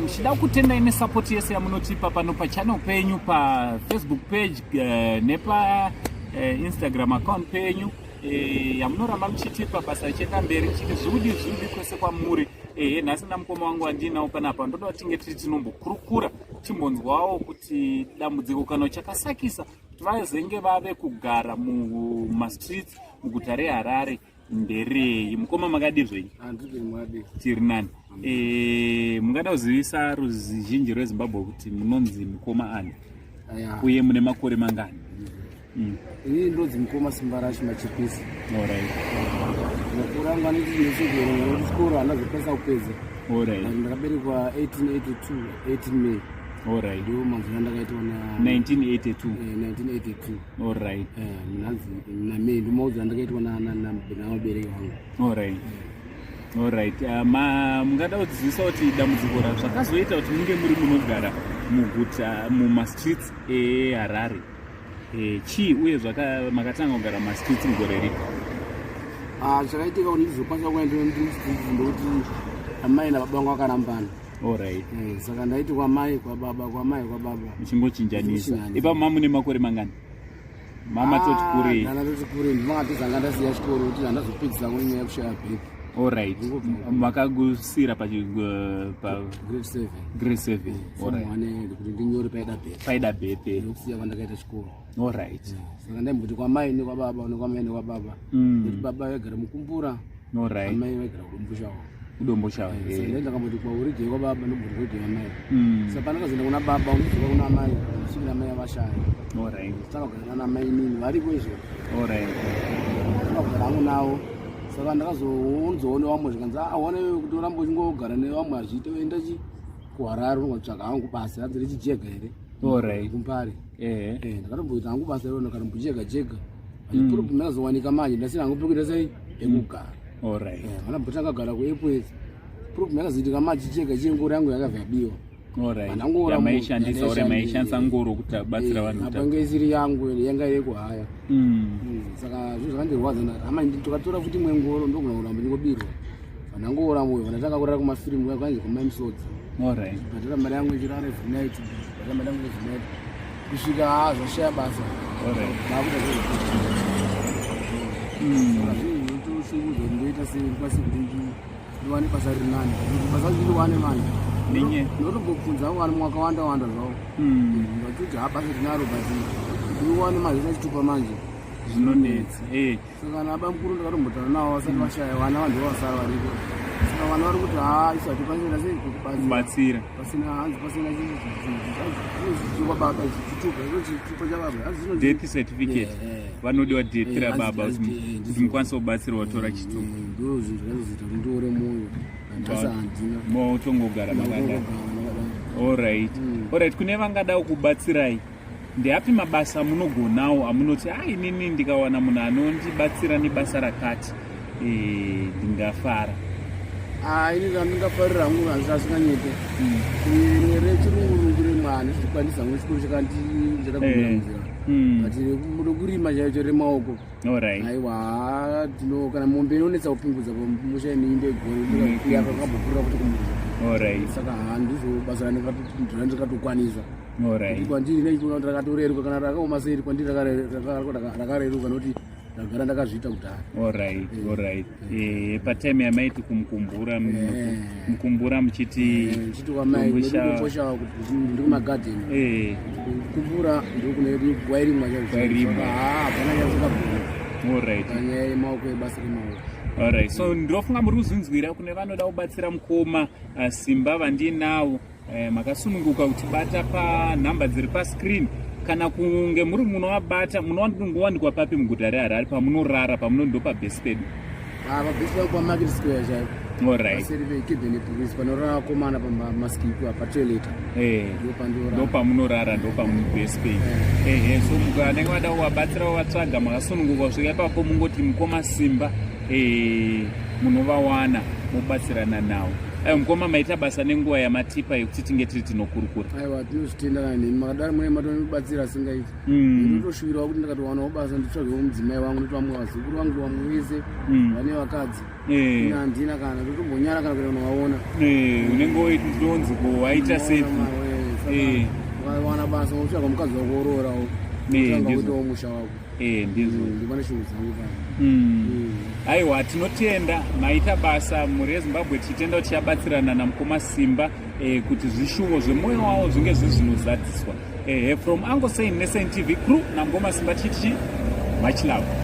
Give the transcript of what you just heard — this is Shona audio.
Ndichida kutendai nesupport yese yamunotipa pano pachannel penyu, paFacebook page nepa Instagram account penyu yamunoramba muchitipa basa richienda mberi, tichiti zviudi zviudi kwese kwamuri. Ehe, nhasi namukoma wangu wandinawo panapa, ndoda kuti tinge tiri tinombokurukura, timbonzwawo kuti dambudziko kana chakasakisa kuti vazenge vave kugara mumastreets muguta reHarare nderei. Mukoma, makadi zvenyu? Tiri nani. Mungada kuzivisa ruzhinji rweZimbabwe kuti munonzi mukoma ani uye mune makore mangani? Inini ndonzi mukoma Simbarashe Machipisi. Makore angu anoti ndinosekerera kuti chikoro handazokwanisa kupedza. Ndakaberekwa 1882, 18 May. Ndo mazuva andakaitwa. 1982? 1982. Munanzi naMay, ndo maudzo andakaitwa navabereki vangu. Alright. Mungada kutizivisa kuti dambudziko ra zvakazoita kuti munge muri munogara muguta, mumastreets eHarare, chii, uye makatanga kugara mumastreets mugore ripi? Ah, chakaitika kuti ndizokwanisa kuenda ndimustreets ndokuti amai nababa vangu vakarambana. Saka ndaiti kwamai, kwababa, kwamai, kwababa. Muchingochinjanisa. Ipapo mamune makore mangani? Mama toti kurei? Ndana toti kurei, ndimakatozanga ndasiya chikoro kuti handazopedzisa nenyaya yekushaya bheki. Alright, makagusira pa Grade 7. Grade 7. Alright. Kuti ndinyore paida bheki. Paida bheki. Ndokusiya kwandakaita chikoro. Saka ndaimboti kwamai nekwababa, nekwamai nekwababa. Kuti baba vaigara muKumbura, amai vaigara kuDomboshawa. KuDomboshawa. Saka ndakamboti kwaurigei kwababa, ndomboti kuregei amai. Saka pandakazoenda kuna baba, unodzoka kuna amai kusvikira amai avashaya. Tanga kugara nana amai inini variko izvo. Tanga kugara hangu navo. Saka ndakazoonzoone vamwe, zvikanzi, "Aone kuti uramba uchingogara nevamwe hazviite, enda chi kuHarare unongotsvaga hangu basa." Hanzi richijega here? KuMbare. Ndakatomboita hangu basa irona, katombochega jega. Problem yakazowanika manje, ndasina hangu pekuita sei, pekugara. Vandambotanga kugara kuEpworth. Problem yakazoitika manje, chega chengoro yangu yakabva yabiwa. Yamaishandisa, ore maishandisa ngoro kuti abatsira vanhu? Apa inge isiri yangu, yanga yekuhaya. Saka zvinhu zvakandirwadza. Hama, tokatora futi imwe ngoro, ndogona kuramba ndingobirwa. Vandangoora moyo, vandatanga kurara kumafirimu kwanzi kumai Musodzi. Bhadhara mari yangu ichirara every night, bhadhara mari yangu every night kusvika zvashaya basa. Ndakuita zvezvo zvinhu zvinotoshungudza kuti ndoita sei, ndikwanise kuti ndiwane basa riri nani, kuti basa racho ndiriwane manje. Ndinotombobvunza vanhu mwakawanda wanda zvavo, vatoti, "Ha, basa tinaro, but ndiwane manje chitupa manje." Zvinonetsa. Saka naba mukuru ndakatombotaura navo vasati vashaya. Vana vanhu vavasara variko, saka vana vari kuti, "Ha, isu hatikwanisi kuita sei kubatsira pasina," hanzi pasina chikwababa, chitupa, chitupa chababa. Death certificate vanodiwa, death rababa, kuti mukwanise kubatsirwa kutora chitupa. Ndo zvinhu zvakazoita kuti ndiore mwoyo, nhasi handina. Motongogara makadaro. Alright, kune vangada kubatsirai, ndeapi mabasa amunogonawo amunoti, "A, inini ndikawana munhu anondibatsira nebasa rakati, ndingafara"? Ini randingafarira hangu, asinganyete, rimwe rechirungurungu remwana ndizvikwanisa hangu, chikoro chakandachakagumira munzira, but rekurima chaicho remaoko, aiwa, tino kana mombe inonetsa kupingudza pamusha, ine gore akambopurira kuti kumuza. Saka handizvo basa randikatokwanisa. Kwandiri nechikuona kuti rakatoreruka, kana rakaoma sei, kwandiri rakareruka nokuti ndagara ndakazviita kudhara. Alright, patime yamaiti kumukumbura, mukumbura muchiti? Muchiti kwamaiposhawa, ndiri kumagadheni, kumbura ndokune kwairimwa. Kwairimwa. Hapana chasingagoni panyaya yemaoko, yebasa remaoko. Alright, so ndinofunga muri kuzvinzwira. Kune vanoda kubatsira mukoma Simba vandinawo, makasununguka kutibata panhamba dziri pascreen, kana kunge muri munovabata. Munowangowanikwa papi muguta reHarare, pamunorara, pamunondo pabhesi pedu? Pabhesi pangu paMarket Square chaipo. Paseri peCabinet Police, panorara vakomana, pamaskipi, patoilet. Ndo pamunorara, ndo pamubhesi penyu. Ehe, so mukanenge vada kuvabatsira, vatsvaga, makasununguka kusvika ipapo, mungoti mukoma Simba, munovawana, mobatsirana nawo. Aiwa mukoma, maita basa nenguva yamatipa yekuti tinge tiri tinokurukura. Aiwa, tinozvitenda kana nemi makadaro, mune matonibatsira asingaiti. Ndinotoshuvirawo kuti ndikatowanawo basa, nditsvagewo mudzimai wangu, ndoti vamwe vazukuru vangu, vamwe vese vane vakadzi. Ini handina kana, ndotombonyara kana kuenda kunovaona. Unenge woitonzi ko waita sei? Wawana basa, wotsvaga mukadzi wako, woroorawo. Tanga kuitawo musha wako. Ndizvo. Ndipane shungu dzangu pano. Aiwa, tinotenda, maita basa, mhuri yeZimbabwe. Tichitenda kuti tichabatsirana namukoma Simba kuti zvishuvo zvemwoyo wavo zvinge zviri zvinozadziswa. From Uncle Saint neSaint TV crew namukoma Simba, tichiti much love.